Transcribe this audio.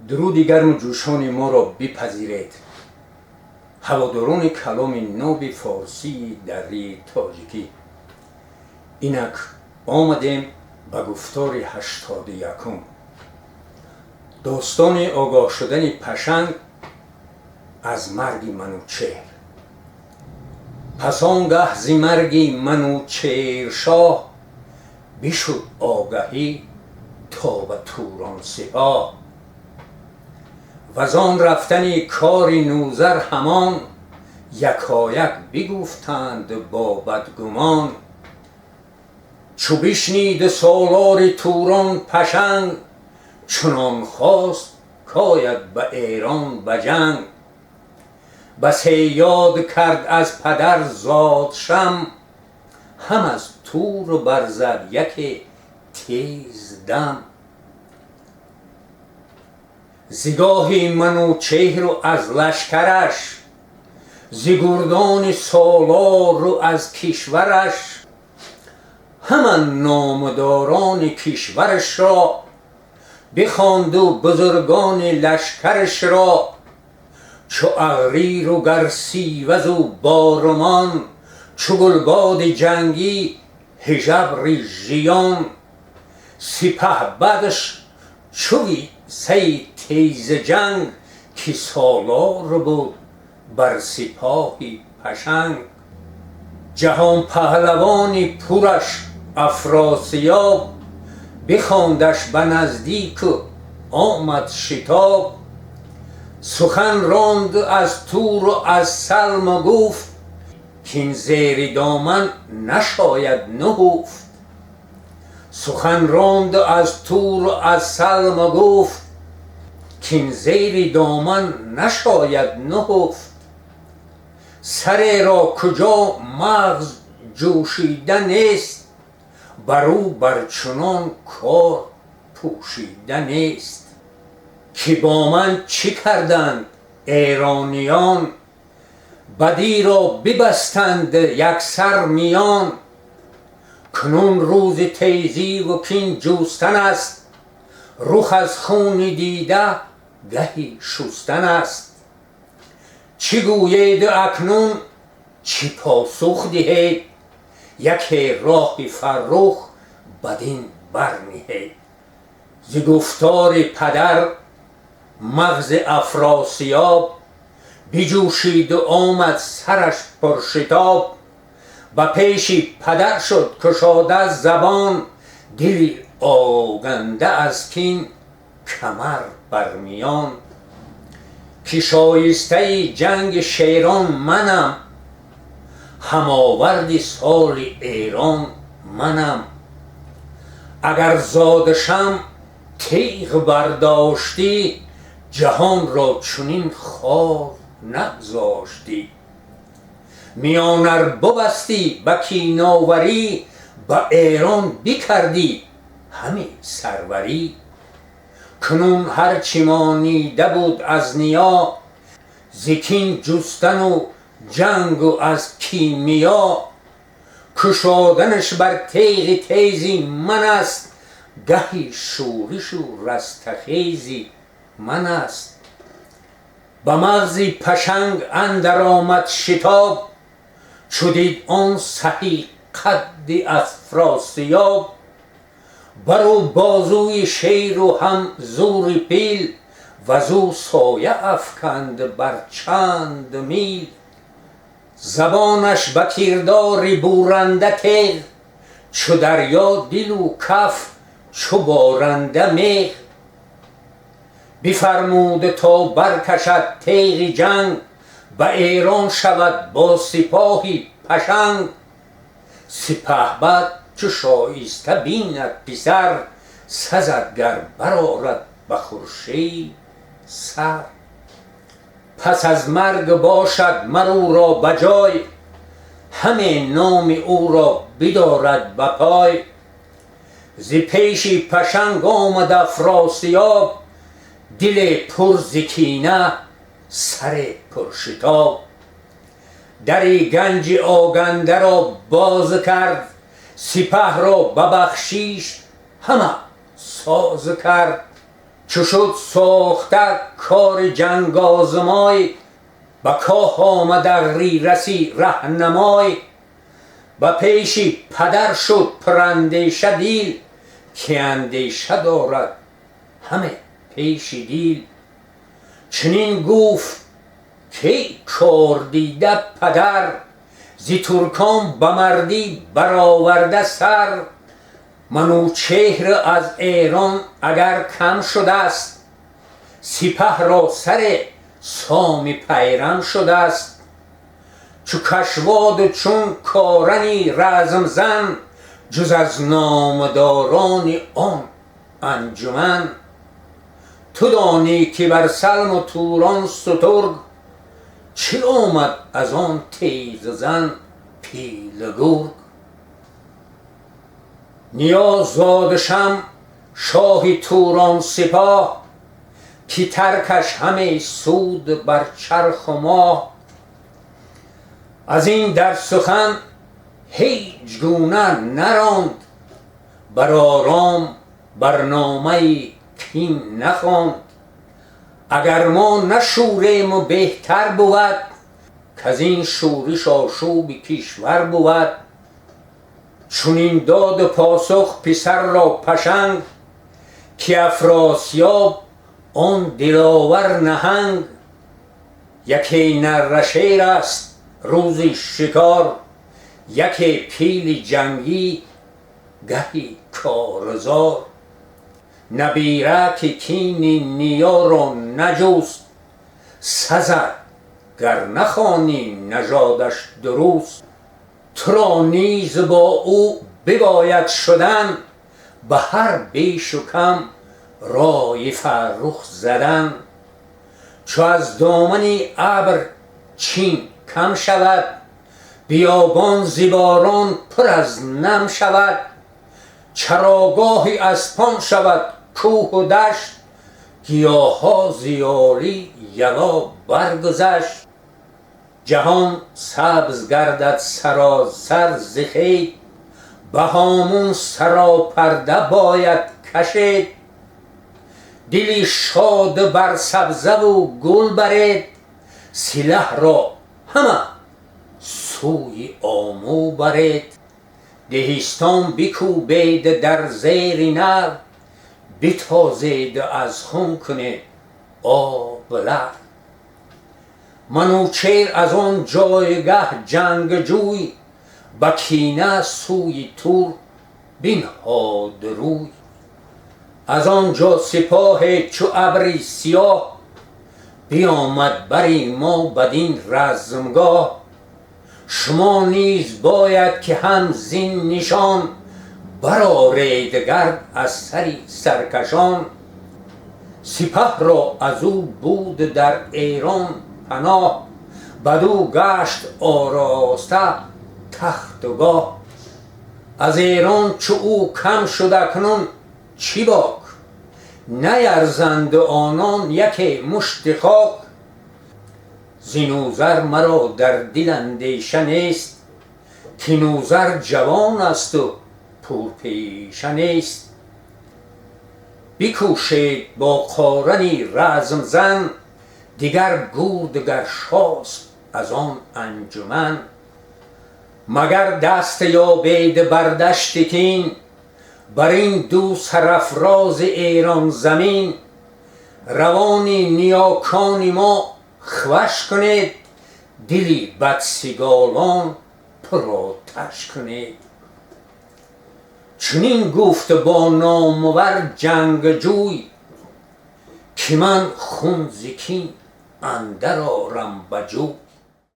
Дуруди гарму ҷӯшони моро бипазиред, ҳаводорони каломи ноби форсии дарии тоҷикӣ. Инак омадем ба гуфтори 81-ум, достони огоҳ шудани Пашанг аз марги Манучеҳр. Пас он гаҳ зи марги Манучеҳршоҳ бишуд огаҳӣ то ба Турон сипоҳ. Ваз он рафтани кори Нӯзар ҳамон якояк бигуфтанд бо бадгумон. Чу бишнид солори Турон Пашанг, чунон хост кояд ба Эрон ба ҷанг. Басе ёд кард аз падар зодшам, ҳам аз тур барзад яке тез дам. Зи гоҳи Манучеҳру аз лашкараш, зи гурдони солору аз кишвараш, ҳама номдорони кишварашро бихонду бузургони лашкарашро. Чу Ағриру Гарсивазу Борумон, чу Гулбоди ҷангӣ Ҳижабри Жиён, сипаҳбадаш чӯи саи тезҷанг, ки солор буд бар сипоҳи Пашанг. Ҷаҳонпаҳлавони пураш Афросиёб бихондаш ба наздику омад шитоб. Сухан ронд аз туру аз салму гуфт, кин зери доман нашояд нуҳуфт. Сухан ронд аз туру аз салму гуфт, кин зери доман нашояд нуҳуфт. Сареро куҷо мағз ҷӯшида нест, бар ӯ бар чунон кор пӯшида нест. Ки бо ман чӣ карданд эрониён, бадиро бибастанд яксар миён. Кунун рӯзи тезиву кин ҷустан аст, рух аз хуни дида гаҳи шустан аст. Чӣ гӯеду акнун чӣ посух диҳед, яке роҳи фаррух бадин барниҳед. Зи гуфтори падар мағзи Афросиёб биҷӯшиду омад сараш пуршитоб. Ба пеши падар шуд кушода забон, дили оганда аз кин камар бар миён. Ки шоистаи ҷанги шерон манам, ҳамоварди соли Эрон манам. Агар зодашам тиғ бардоштӣ, ҷаҳонро чунин хор нагзоштӣ. Миёнар бубастӣ ба киноварӣ, ба Эрон бикардӣ ҳаме сарварӣ. Кунун ҳарчи монида буд аз ниё, зи кин ҷустану ҷангу аз кимиё, кушоданаш бар теғи тези ман аст, гаҳи шӯришу растахези ман аст. Ба мағзи Пашанг андар омад шитоб, чу дид он саҳи қадди Афросиёб. Бару бозуи шеру ҳам зури пил, вазу соя афканд бар чанд мил. Забонаш ба кирдори буранда теғ, чу дарё дилу каф чу боранда меғ. Бифармуд то баркашад теғи ҷанг, ба Эрон шавад бо сипоҳи Пашанг. Сипаҳбад чу шоиста бинад писар, сазад гар барорад ба хуршед сар. Пас аз марг бошад мар ӯро ба ҷой, ҳаме номи ӯро бидорад ба пой. Зи пеши Пашанг омад Афросиёб, диле пур зи кина, саре пуршитоб. Дари ганҷи огандаро боз кард, сипаҳро ба бахшиш ҳама соз кард. Чу шуд сохта кори ҷангозмой, ба коҳ омад Ағрираси раҳнамой. Ба пеши падар шуд пурандеша дил, ки андеша дорад ҳаме пеши дил. Чунин гуфт ки кордида падар, зи туркон ба мардӣ бароварда сар. Манучеҳр аз Эрон агар кам шудаст, сипаҳро саре соми пайрам шудаст. Чу Кашводу чун Корани размзан, ҷуз аз номдорони он анҷуман. Ту донӣ ки бар Салму Турон сутург, чӣ омад аз он теззан пилгург. Ниё Зодшам шоҳи Турон сипоҳ, ки таркаш ҳаме суд бар чарху моҳ. Аз ин дар сухан ҳеҷ гуна наронд, бар ором барномаи кин нахонд. Агар мо нашӯрему беҳтар бувад, каз ин шӯриш ошӯби кишвар бувад. Чунин доду посух писарро Пашанг, ки Афросиёб он диловар наҳанг. Яке наррашер аст рӯзи шикор, яке пили ҷангӣ гаҳи корзор. Набира ки кини ниёро наҷуст, сазад гар нахонӣ нажодаш дуруст. Туро низ бо ӯ бибояд шудан, ба ҳар бешу кам рои фаррух задан. Чу аз домани абр чин кам шавад, биёбон зи борон пур аз нам шавад, чарогоҳи аспон шавад кӯҳу дашт, гиёҳҳо зиёлӣ яло баргузашт. Ҷаҳон сабз гардад саросар зи хед, ба ҳомун саропарда бояд кашед. Дили шод бар сабзаву гул баред, силаҳро ҳама сӯи Омӯ баред. Деҳистон бикӯбед дар зери нар, битозеду аз хун кунед об лар. Манучеҳр аз он ҷойгаҳ ҷангҷӯй, ба кина сӯи Тур бинҳод рӯй. Аз он ҷо сипоҳе чу абри сиёҳ, биомад бари мо бадин размгоҳ. Шумо низ бояд ки ҳам зин нишон, бароред гард аз сари саркашон. Сипаҳро аз ӯ буд дар Эрон паноҳ, бадӯ гашт ороста тахту гоҳ. Аз Эрон чу ӯ кам шуд акнун чӣ бок, наярзанду онон яке мушти хок. Зи Нузар маро дар дил андеша нест, ки Нузар ҷавон асту пурпеша нест. Бикӯшед бо Қорани размзан, дигар гурд Гаршосп аз он анҷуман. Магар даст ёбед бар дашти кин, бар ин ду сарафрози Эронзамин. Равони ниёкони мо хваш кунед, дили бадсиголон пуроташ кунед. Чунин гуфт бо номвар ҷангҷӯй, ки ман хун зи кин андар орам ба ҷӯй.